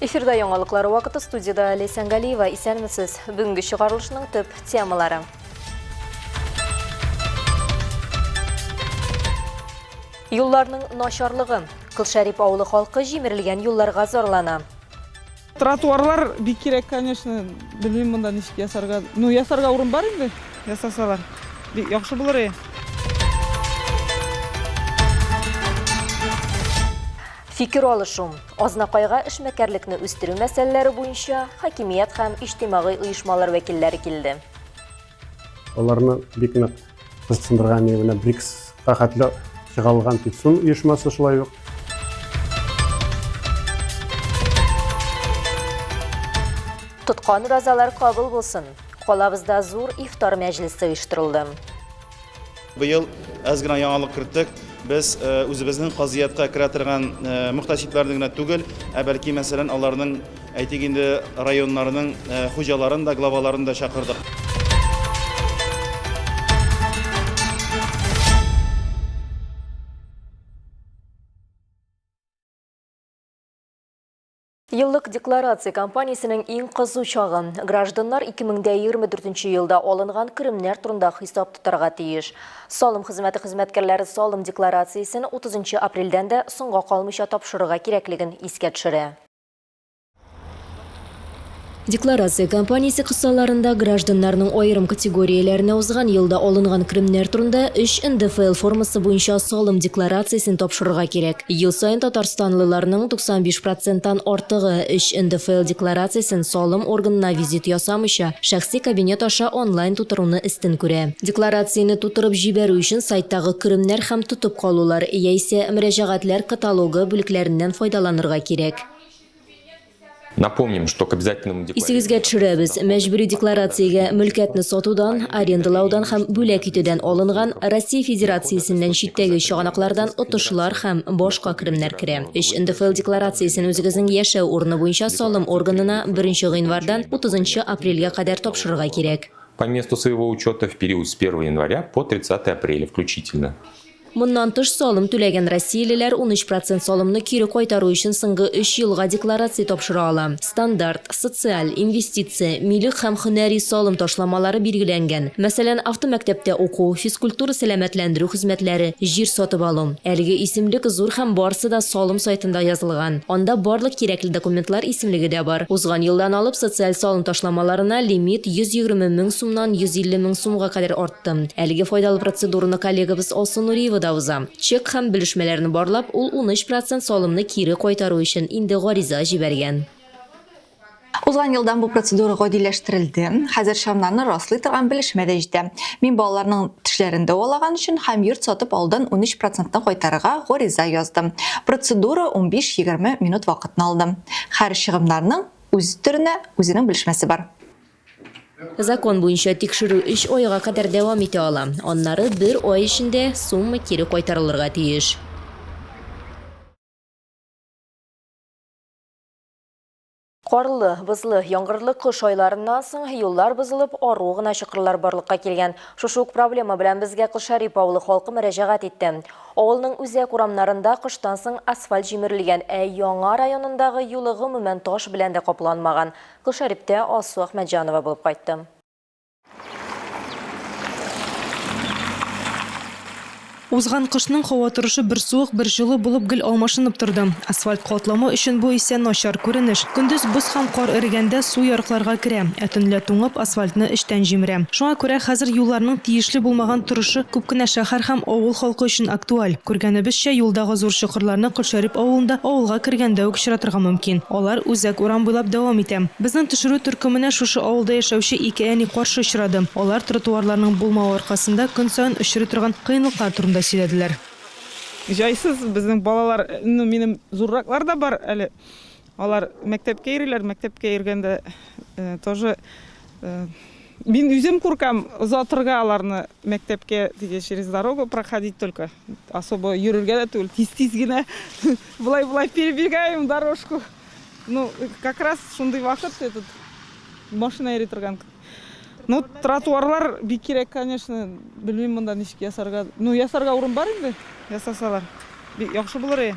Эфирда яңалыклар вакыты студияда Ләйсән Галиева. Исәнмесез. Бүгенге чыгарылышның төп темалары. Юлларның начарлыгы. Кылшәрип авылы халкы җимерелгән юлларга зарлана. Тротуарлар бик кирәк, конечно. Белмим монда ничек ясарга. Ну, ясарга урын бар инде, ясасалар. Бик яхшы булыр иде. Фикер алышу. Азнакайга эшмәкәрлекне үстерү мәсьәләләре буенча хакимият һәм иҗтимагый оешмалар вәкилләре килде. Аларны бик нык кызыксындырган менә БРИКСка хәтле чыга алган ПИЦУН оешмасы шулай ук. Тоткан уразалар кабул булсын! Калабызда зур ифтар мәҗлесе оештырылды. Быел әз генә яңалык керттек. Без үзебезнең казыятка керә торган мөхтәсибләрне генә түгел, ә бәлки, мәсәлән, аларның, әйтик инде, районнарының хуҗаларын да, главаларын да чакырдык. Еллык декларация кампаниясенең иң кызу чагы. Гражданнар 2024 елда алынган керемнәр турында хисап тотарга тиеш. Салым хезмәте хезмәткәрләре салым декларациясен 30 апрельдән дә соңга калмыйча тапшырырга кирәклеген искә төшерә. Декларация кампаниясе кысаларында гражданнарның аерым категорияләренә узган елда алынган керемнәр турында 3 НДФЛ формасы буенча салым декларациясен тапшырырга кирәк. Ел саен татарстанлыларның 95 проценттан артыгы 3 НДФЛ декларациясен салым органына визит ясамыйча, шәхси кабинет аша онлайн тутыруны өстен күрә. Декларацияне тутырып җибәрү өчен сайттагы Керемнәр һәм тотып калулар яисә Мөрәҗәгатьләр каталогы бүлекләреннән файдаланырга кирәк. Напомним, что к обязательному Исегезгә төшерәбез, мәҗбүри декларациягә мөлкәтне сатудан, арендалаудан һәм бүләк итүдән алынган Россия Федерациясеннән читтәге чыганаклардан отышлар һәм башка керемнәр керә. Өч НДФЛ декларациясен үзегезнең яшәү урыны буенча салым органына беренче гыйнвардан утызынчы апрельгә кадәр тапшырырга кирәк. По месту своего учета в период с 1 января по 30 апреля включительно. Моннан тыш, салым түләгән россиялеләр 13 процент салымны кире кайтару өчен соңгы өч елга декларация тапшыра ала. Стандарт, социаль, инвестиция, милек һәм һөнәри салым ташламалары билгеләнгән. Мәсәлән, автомәктәптә уку, физкультура-сәламәтләндерү хезмәтләре, җир сатып алу. Әлеге исемлек зур һәм барысы да салым сайтында язылган. Анда барлык кирәкле документлар исемлеге дә бар. Узган елдан алып социаль салым ташламаларына лимит 120 мең сумнан 150 мең сумга кадәр артты. Әлеге файдалы процедураны коллегабыз Алсу Нуриева да уза. Чек һәм белешмәләрне барлап, ул 13 процент салымны кире кайтару өчен инде гариза җибәргән. Узган елдан бу процедура гадиләштерелде. Хәзер чыгымнарны раслый торган белешмә дә җитә. Мин балаларның тешләрен дәвалаган өчен һәм йорт сатып алудан 13 процентны кайтарырга гариза яздым. Процедура 15-20 минут вакытны алды. Һәр чыгымнарның үз төренә үзенең белешмәсе бар. Закон буенча тикшерү өч айга кадәр дәвам итә ала. Аннары бер ай эчендә сумма кире кайтарылырга тиеш. Карлы, бозлы, яңгырлы кыш айларыннан соң юллар бозылып, ару гына чокырлар барлыкка килгән. Шушы ук проблема белән безгә Колшәрип авылы халкы мөрәҗәгать итте. Авылның үзәк урамнарында кыштан соң асфальт җимерелгән, ә Яңа районындагы юлы гомумән таш белән дә капланмаган. Колшәриптә Алсу Әхмәтҗанова булып кайтты. Узган кышның һава торышы бер суык, бер җылы булып гел алмашынып торды. Асфальт катламы өчен бу исә начар күренеш. Көндез боз һәм кар эрегәндә су ярыкларга керә, ә төнлә туңып, асфальтны эчтән җимерә. Шуңа күрә хәзер юлларның тиешле булмаган торышы күп кенә шәһәр һәм авыл халкы өчен актуаль. Күргәнебезчә, юлдагы зур чокырларны Колшәрип авылында авылга кергәндә үк очратырга мөмкин. Алар үзәк урам буйлап дәвам итә. Безнең төшерү төркеменә шушы авылда яшәүче ике әни каршы очрады. Алар тротуарларның булмавы аркасында көн саен очрый торган кыенлыклар турында сөйләделәр. Җайсыз, безнең балалар, ну, минем зурраклар да бар әле. Алар мәктәпкә йөриләр, мәктәпкә йөргәндә тоже мин үзем куркам озатырга аларны мәктәпкә, теге через дорогу проходить только, особо йөрергә дә түгел, тиз-тиз генә болай-болай перебегаем дорожку. Ну, как раз шундый вакыт этот машина йөри торган. Ну, тротуарлар бик кирәк, конечно. Белмим монда ничек ясарга. Ну, ясарга урын бар инде, ясасалар. Бик яхшы булыр иде.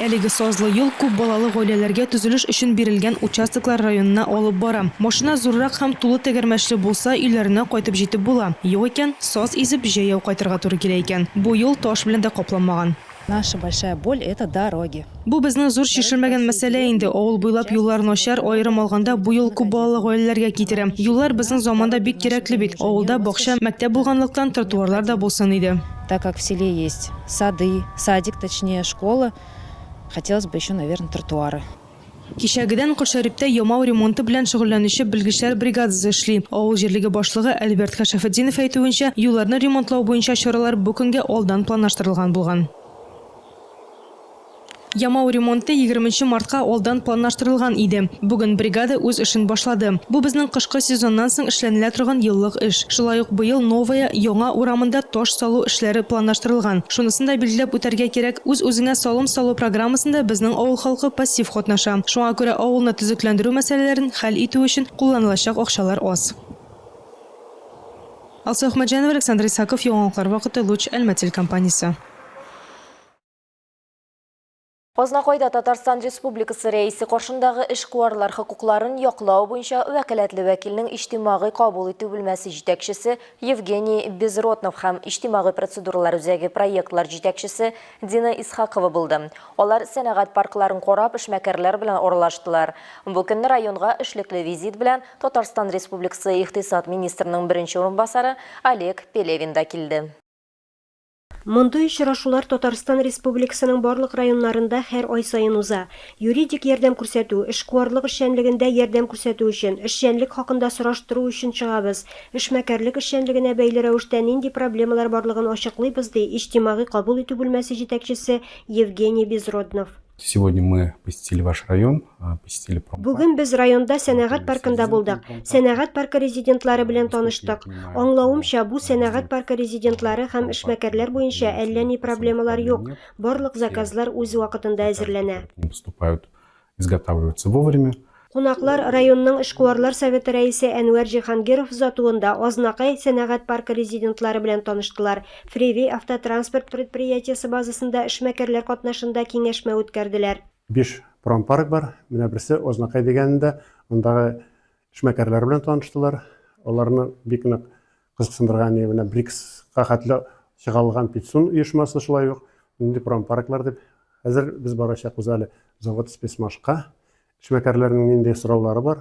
Әлеге сазлы юл күп балалы гаиләләргә төзелеш өчен бирелгән участоклар районына алып бара. Машина зуррак һәм тулы тәгәрмәчле булса, өйләренә кайтып җитеп була. Юк икән, саз изеп, җәяү кайтырга туры килә икән. Бу юл таш белән дә капланмаган. Наша большая боль, это дороги. Бу безнең зур чишелмәгән мәсьәлә инде. Авыл буйлап юллар начар, аерым алганда, бу юл күп балалы гаиләләргә китерә. Юллар безнең заманда бик кирәкле бит. Авылда бакча, мәктәп булганлыктан, тротуарлар да булсын иде. Так как в селе есть сады, садик, точнее, школа, хотелось бы еще, наверно, тротуары. Кичәгедән Колшәриптә ямау ремонты белән шөгыльләнүче белгечләр бригадасы эшли. Авыл җирлеге башлыгы Альберт Кәшәфетдинов әйтүенчә, юлларны ремонтлау буенча чаралар бу көнгә алдан планлаштырылган булган. Ямау ремонты егерменче мартка алдан планлаштырылган иде. Бүген бригада үз эшен башлады. Бу безнең кышкы сезоннан соң эшләнелә торган еллык эш. Шулай ук быел Новая, Яңа, урамында таш салу эшләре планлаштырылган. Шунысын да билгеләп үтәргә кирәк, үз-үзеңә салым салу программасында безнең авыл халкы пассив катнаша. Шуңа күрә авылны төзекләндерү мәсьәләләрен хәл итү өчен кулланылачак акчалар аз. Алсу Әхмәтҗанова, Александр Исаков, Яңалыклар вакыты, Луч, Әлмәт телекомпаниясе. Азнакайда Татарстан Республикасы Рәисе каршындагы эшкуарлар хокукларын яклау буенча вәкаләтле вәкилнең иҗтимагый кабул итү бүлмәсе җитәкчесе Евгений Безроднов һәм Иҗтимагый процедуралар үзәге проектлар җитәкчесе Дина Исхакова булды. Алар сәнәгать паркларын карап, эшмәкәрләр белән аралаштылар. Бу көнне районга эшлекле визит белән Татарстан Республикасы икътисад министрының беренче урынбасары Олег Пелевин да килде. Мондый очрашулар Татарстан Республикасының барлык районнарында һәр ай саен уза. Юридик ярдәм күрсәтү, эшкуарлык эшчәнлегендә ярдәм күрсәтү өчен, эшчәнлек хакында сораштыру өчен чыгабыз, эшмәкәрлек эшчәнлегенә бәйле рәвештә нинди проблемалар барлыгын ачыклыйбыз, ди иҗтимагый кабул итү бүлмәсе җитәкчесе Евгений Безроднов. Сегодня мы посетили ваш район, посетили промпарк. Бүген без районда сәнәгать паркында булдык. Сәнәгать паркы резидентлары белән таныштык. Аңлавымча, бу сәнәгать паркы резидентлары һәм эшмәкәрләр буенча әллә ни проблемалар юк, барлык заказлар үз вакытында әзерләнә. Поступают, изготавливаются вовремя. Кунаклар районның эшкуарлар советы рәисе Әнвәр Җиһангиров озатуында Азнакай сәнәгать паркы резидентлары белән таныштылар, Фривей автотранспорт предприятиесе базасында эшмәкәрләр катнашында киңәшмә үткәрделәр. Биш промпарк бар, менә берсе Азнакай дигәнендә, андагы эшмәкәрләр белән таныштылар. Аларны бик нык кызыксындырган, менә БРИКСка хәтле чыга алган Пицун оешмасы шулай ук, нинди промпарклар дип. Хәзер без барачакбыз әле завод Спецмашка. Эшмәкәрләрнең нинди сораулары бар,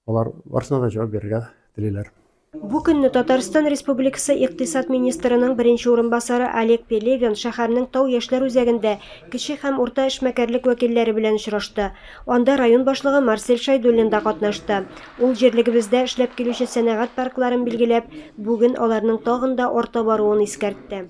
алар барысына да җавап бирергә телиләр. Бу көнне Татарстан Республикасы икътисад министрының беренче урынбасары Олег Пелевин шәһәрнең Тау яшьләр үзәгендә кече һәм урта эшмәкәрлек вәкилләре белән очрашты. Анда район башлыгы Марсель Шәйдуллин да катнашты. Ул җирлегебездә эшләп килүче сәнәгать паркларын билгеләп, бүген аларның тагын да арта баруын искәртте.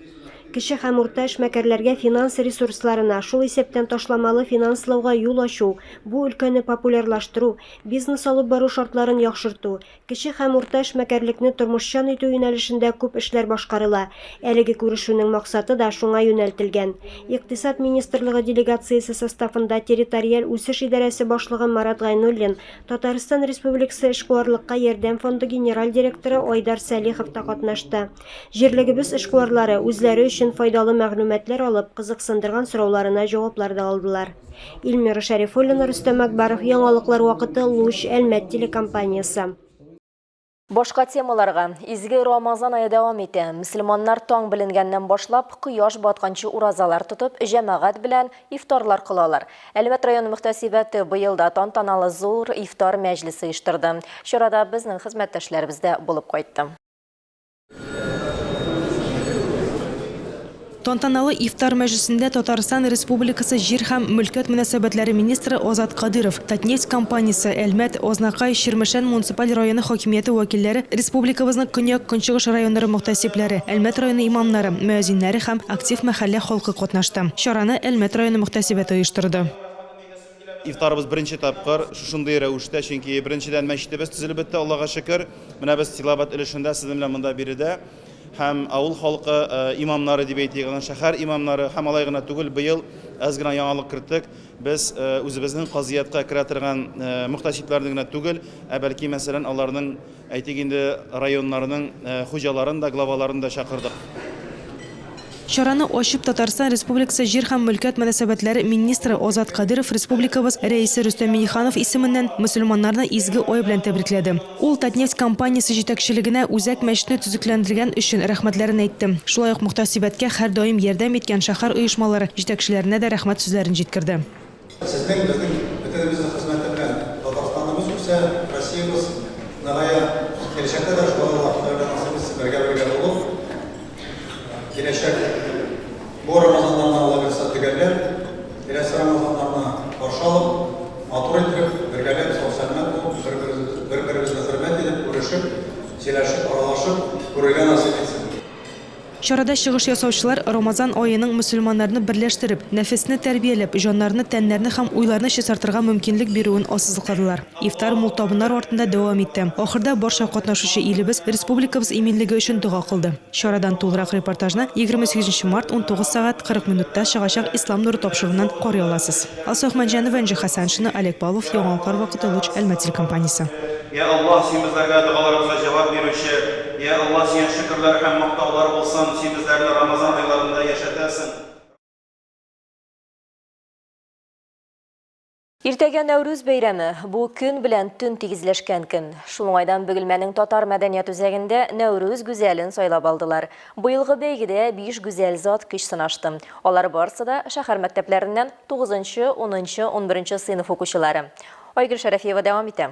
Кече һәм урта эшмәкәрләргә финанс ресурсларына, шул исәптән ташламалы финанслауга юл ачу, бу өлкәне популярлаштыру, бизнес алып бару шартларын яхшырту, кече һәм урта эшмәкәрлекне тормышчан итү юнәлешендә күп эшләр башкарыла. Әлеге күрешүнең максаты да шуңа юнәлтелгән. Икътисад министрлыгы делегациясе составында территориаль үсеш идарәсе башлыгы Марат Гайнуллин, Татарстан Республикасы Эшкуарлыкка ярдәм фонды генераль директоры Айдар Сәлихов та катнашты. Җирлегебез эшкуарлары үзләре өчен файдалы мәгълүматлар алып, кызыксындырган сорауларына җаваплар да алдылар. Эльмира Шәрифуллина, Рөстәм Әкбаров, Яңалыклар вакыты, Луч, Әлмәт телекомпаниясе. Башка темаларга. Изге Рамазан ае дәвам итә. Мөселманнар таң беленгәннән башлап, кояш батканчы уразалар тотып, җәмәгать белән ифтарлар кылалар. Әлмәт районы мөхтәсибәте быел да тантаналы зур ифтар мәҗлесе оештырды. Чарада безнең хезмәттәшләребез дә булып кайтты. Тантаналы ифтар мәҗлесендә Татарстан Республикасы Җир һәм мөлкәт мөнәсәбәтләре министры Азат Кадыйров, Татнефть компаниясе, Әлмәт, Азнакай, Чирмешән муниципаль районы хакимияте вәкилләре, республикабызның көньяк-көнчыгыш районнары мөхтәсибләре, Әлмәт районы имамнары, мөәзиннәре һәм актив мәхәллә халкы катнашты. Чараны Әлмәт районы мөхтәсибәте оештырды. Ифтарыбыз беренче тапкыр шушындый рәвештә, чөнки беренчедән мәчетебез төзелеп бетте, Аллага шөкер. Менә без тилават өлешендә сезнең белән монда биредә һәм авыл халкы имамнары дип әйтик, аннан шәһәр имамнары һәм алай гына түгел, быел әз генә яңалык керттек. Без үзебезнең казыятка керә торган мөхтәсибләрне генә түгел, ә бәлки, мәсәлән, аларның, әйтик инде, районнарының хуҗаларын да, главаларын да чакырдык. Чараны ачып, Татарстан Республикасы Җир һәм мөлкәт мөнәсәбәтләре министры Азат Кадыров республикабыз Рәисе Рөстәм Миңнеханов исеменнән мөселманнарны изге ай белән тәбрикләде. Ул Татнефть компаниясе җитәкчелегенә үзәк мәчетне төзекләндергән өчен рәхмәтләрен әйтте. Шулай ук мөхтәсибәткә һәрдаим ярдәм иткән шәһәр оешмалары җитәкчеләренә дә рәхмәт сүзләрен җиткерде. Сезнең, безнең бөтенебезнең хезмәте белән Татарстаныбыз үсә, Россиябез ныгая. Киләчәктә дә шулай Аллаһ Тәгалә насыйп итсен, бергә-бергә булып, киләчәк бу Рамазаннарны Алла бирса төгәлләп, киләсе Рамазаннарны каршы алып, матур иттереп, бергәләп, сау-сәламәт булып, бер-беребезне хөрмәт итеп, күрешеп, сөйләшеп, аралашып күрергә насыйп итсен. Чарада чыгыш ясаучылар Рамазан аеның мөселманнарны берләштереп, нәфесне тәрбияләп, җаннарны, тәннәрне һәм уйларны чистартырга мөмкинлек бирүен ассызыкладылар. Ифтар мул табыннар артында дәвам итте. Ахырда барча катнашучы илебез, республикабыз иминлеге өчен дога кылды. Чарадан тулырак репортажны 28 нче март 19 сәгать 40 минутта чыгачак Ислам нуры тапшыруыннан карый аласыз. Алсу Әхмәтҗанова, Энҗе Хәсәншина, Олег Павлов, Яңалыклар вакыты, Луч, Әлмәт телекомпаниясе. Йә Аллаһ, Син безләргә догаларыбызга җавап бирүче, Йә Аллаһ, Сиңа шөкерләр һәм мактаулар булсын, Син безләрне Рамазан айларында яшәтәсең. Иртәгә Нәүрүз бәйрәме. Бу көн белән төн тигезләшкән көн. Шул уңайдан Бөгелмәнең татар мәдәният үзәгендә Нәүрүз гүзәлен сайлап алдылар. Быелгы бәйгедә биш гүзәл зат көч сынашты. Алар барысы да шәһәр мәктәпләреннән тугызынчы, унынчы, унберенче сыйныф укучылары. Айгөл Шәрәфиева дәвам итә.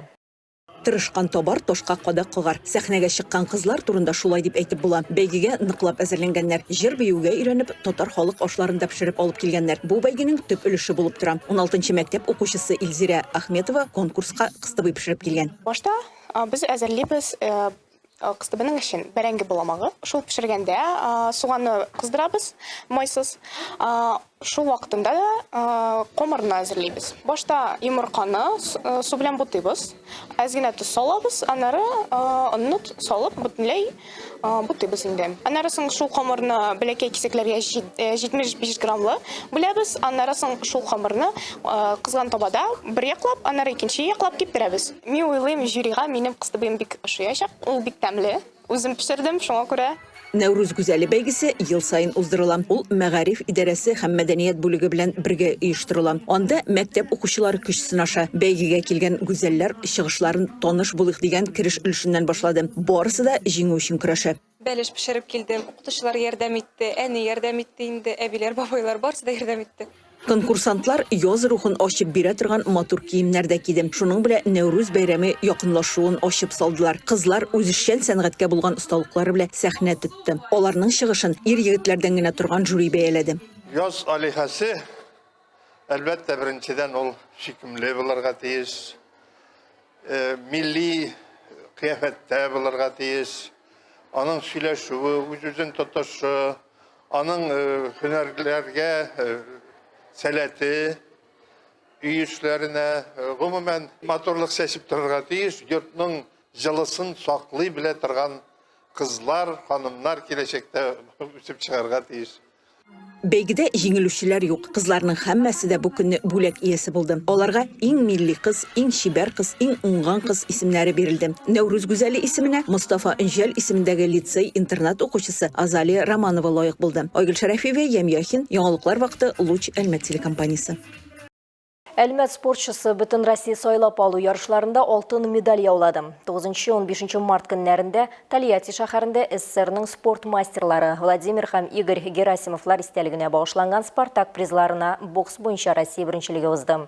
Тырышкан табар, ташка кадак кагар. Сәхнәгә чыккан кызлар турында шулай дип әйтеп була. Бәйгегә ныклап әзерләнгәннәр. Җыр-биюгә өйрәнеп, татар халык ашларын да пешереп алып килгәннәр. Бу бәйгенең төп өлеше булып тора. Уналтынчы мәктәп укучысы Илзирә Ахметова конкурска кыстыбый пешереп килгән. Башта без әзерлибез кыстыбының эчен, бәрәңге боламагы. Шул пешергәндә суганны кыздырабыз, майсыз. Шул вакытында да комырны әзерлибез. Башта йомырканы су белән бутыйбыз. Әз генә тоз салабыз, аннары онны салып бөтенләй бутыйбыз инде. Аннары соң шул камырны бәләкәй кисәкләргә 75 граммлы бүләбез. Аннары соң шул камырны кызган табада бер яклап, аннары икенче яклап киптерәбез. Мин уйлыйм, жюрига минем кыстыбыем бик ошыячак. Ул бик тәмле. Үзем пешердем, шуңа күрә. Нәүрүз гүзәле бәйгесе ел саен уздырыла. Ул мәгариф идарәсе һәм мәдәният бүлеге белән бергә оештырыла. Анда мәктәп укучылары көч сынаша. Бәйгегә килгән гүзәлләр чыгышларын Таныш булыйк дигән кереш өлешеннән башлады. Барысы да җиңү өчен көрәшә. Бәлеш пешереп килдем, укытучылар ярдәм итте, әни ярдәм итте инде, әбиләр, бабайлар, барысы да ярдәм итте. Конкурсантлар яз рухын ачып бирә торган матур киемнәр дә киде. Шуның белән Нәүрүз бәйрәме якынлашуын ачып салдылар. Кызлар үзешчән сәнгатькә булган осталыклары белән сәхнә тотты. Аларның чыгышын ир-егетләрдән генә торган жюри бәяләде. Яз алиһәсе, әлбәттә, беренчедән, ул сөйкемле булырга тиеш. Милли кыяфәттә булырга тиеш. Аның сөйләшүе, үз-үзен тотышы, аның һөнәрләргә сәләте, өй эшләренә, гомумән, матурлык чәчеп торырга тиеш, йортның җылысын саклый белә торган кызлар, ханымнар киләчәктә үсеп чыгарга тиеш. Бәйгедә җиңелүчеләр юк. Кызларның һәммәсе дә бу көнне бүләк иясе булды. Аларга Иң милли кыз, Иң чибәр кыз, Иң уңган кыз исемнәре бирелде. Нәүрүз гүзәле исеменә Мостафа Өнҗәл исемендәге лицей-интернат укучысы Азалия Романова лаек булды. Айгөл Шәрәфиева, Ямь Яхин, Яңалыклар вакыты, Луч, Әлмәт телекомпаниясе. Әлмәт спортчысы Бөтенроссия сайлап алу ярышларында алтын медаль яулады. 9-15 март көннәрендә Тольятти шәһәрендә СССРның спорт мастерлары Владимир һәм Игорь Герасимовлар истәлегенә багышланган Спартак призларына бокс буенча Россия беренчелеге узды.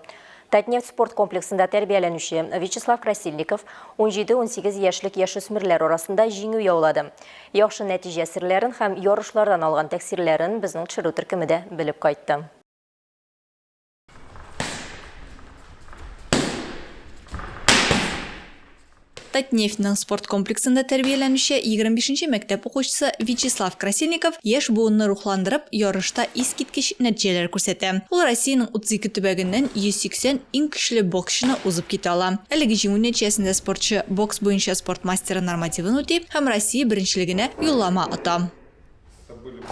Татнефть спорт комплексында тәрбияләнүче Вячеслав Красильников 17-18 яшьлек яшүсмерләр арасында җиңү яулады. Яхшы нәтиҗә серләрен һәм ярышлардан алган тәэсирләрен безнең төшерү төркеме дә белеп кайтты. Татнефтьнең спорт комплексында тәрбияләнүче 25 нче мәктәп укучысы Вячеслав Красильников яшь буынны рухландырып, ярышта искиткеч нәтиҗәләр күрсәтә. Ул Россиянең 32 төбәгеннән 180 иң көчле боксчыны узып китә ала. Әлеге җиңү нәтиҗәсендә спортчы бокс буенча спорт мастеры нормативын үти һәм Россия беренчелегенә юллама ота.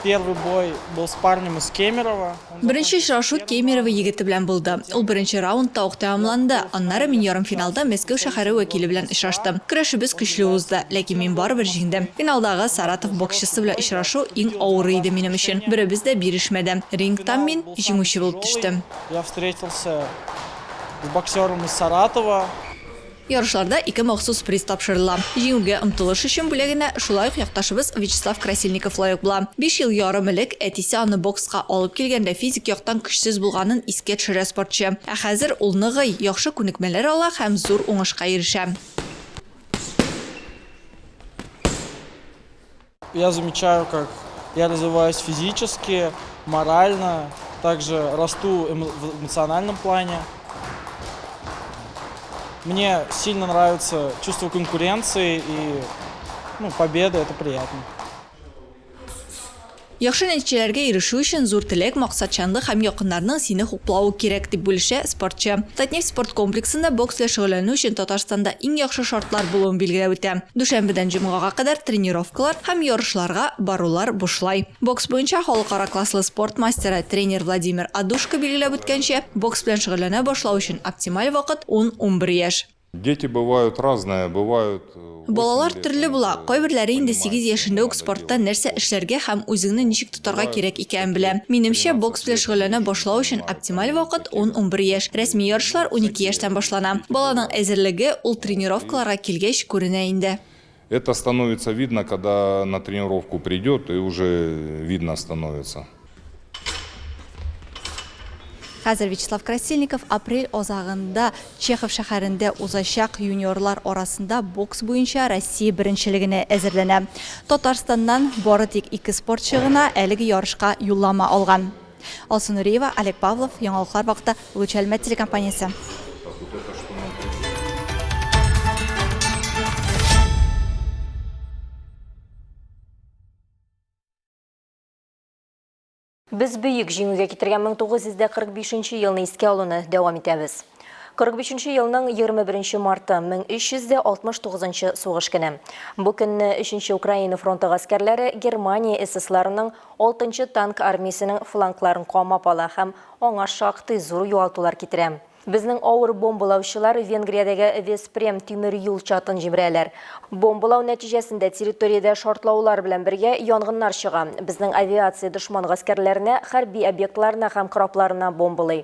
Первый бой был с парнем из Кемерово. Беренче очрашу Кемерово егете белән булды. Ул беренче раундта ук тәмамланды. Аннары мин ярымфиналда Мәскәү шәһәре вәкиле белән очраштым. Көрәшебез көчле узды, ләкин мин барыбер җиңдем. Финалдагы Саратов боксчысы белән очрашу иң авыры иде минем өчен. Беребез дә бирешмәде. Рингтан мин җиңүче булып төштем. Я встретился с боксером из Саратова. Ярышларда ике махсус приз тапшырыла. Җиңүгә омтылыш өчен бүләгенә шулай ук якташыбыз Вячеслав Красильников лаек була. Биш ел ярым элек әтисе аны бокска алып килгәндә физик яктан көчсез булганын искә төшерә спортчы. Ә хәзер ул ныгый, яхшы күнекмәләр ала һәм зур уңышка ирешә. Я замечаю, как я развиваюсь физически, морально, также расту в эмоциональном плане. Мне сильно нравится чувство конкуренции и ну, победа, это приятно. Яхшы нәтиҗәләргә ирешү өчен зур теләк, максатчанлык һәм якыннарның сине хуплавы кирәк, дип бүлешә спортчы. Татнефть спорт комплексында бокс белән шөгыльләнү өчен Татарстанда иң яхшы шартлар булуын билгеләп үтә. Дүшәмбедән җомгага кадәр тренировкалар һәм ярышларга барулар бушлай. Бокс буенча халыкара класслы спорт мастеры, тренер Владимир Адушко билгеләп үткәнчә, бокс белән шөгыльләнә башлау өчен оптималь вакыт, ун-унбер яшь. Дети бывают разные, бывают. Балалар төрле була. Кайберләре инде сигез яшендә үк спортта нәрсә эшләргә һәм үзеңне ничек тотарга кирәк икәнен белә. Минемчә, бокс белән шөгыльләнә башлау өчен оптималь вакыт, ун-унбер яшь. Рәсми ярышлар 12 яшьтән башлана. Баланың әзерлеге ул тренировкаларга килгәч күренә инде. Это становится видно, когда на тренировку придет и уже видно становится. Хәзер Вячеслав Красильников апрель азагында Чехов шәһәрендә узачак юниорлар арасында бокс буенча Россия беренчелегенә әзерләнә. Татарстаннан бары тик ике спортчы гына әлеге ярышка юллама алган. Алсу Нуриева, Олег Павлов, Яңалыклар вакыты, Луч Әлмәт телекомпаниясе. Без бөек җиңүгә китергән 1945 елны искә алуны дәвам итәбез. 45 елның 21 марты 1369 сугыш көне. Бу көнне 3 Украина фронты гаскәрләре Германия эсэсларының 6 танк армиясенең флангларын камап ала һәм аңа шактый зур югалтулар китерә. Безнең авыр бомбалаучылар Венгриядәге Веспрем тимер юл чатын җимерәләр. Бомбалау нәтиҗәсендә территориядә шартлаулар белән бергә янгыннар чыга. Безнең авиация дошман гаскәрләренә, хәрби объектларына һәм корабларына бомбалый.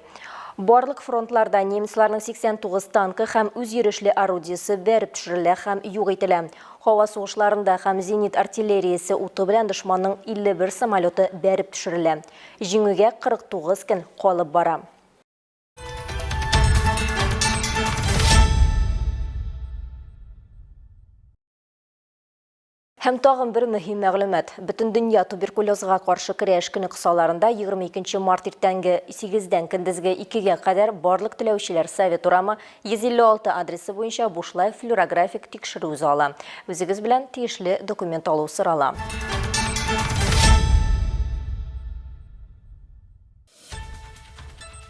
Барлык фронтларда немецларның 89 танкы һәм үзйөрешле орудиесе бәреп төшерелә һәм юк ителә. Һава сугышларында һәм зенит артиллериясе уты белән дошманның 51 самолеты бәреп төшерелә. Җиңүгә 49 көн калып бара. Һәм тагын бер мөһим мәгълүмат. Бөтендөнья туберкулезга каршы көрәш көне кысаларында 22 март иртәнге 8-дән көндезге 2-гә кадәр барлык теләүчеләр Совет урамы 156 адресы буенча бушлай флюорографик тикшерү уза ала. Үзегез белән тиешле документ алу сорала.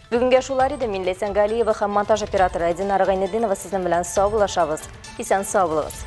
Бүгенгә шулар иде. Мин Ләйсән Галиева һәм монтаж операторы Динара Гайнетдинова сезнең белән саубуллашабыз. Исән сау булыгыз.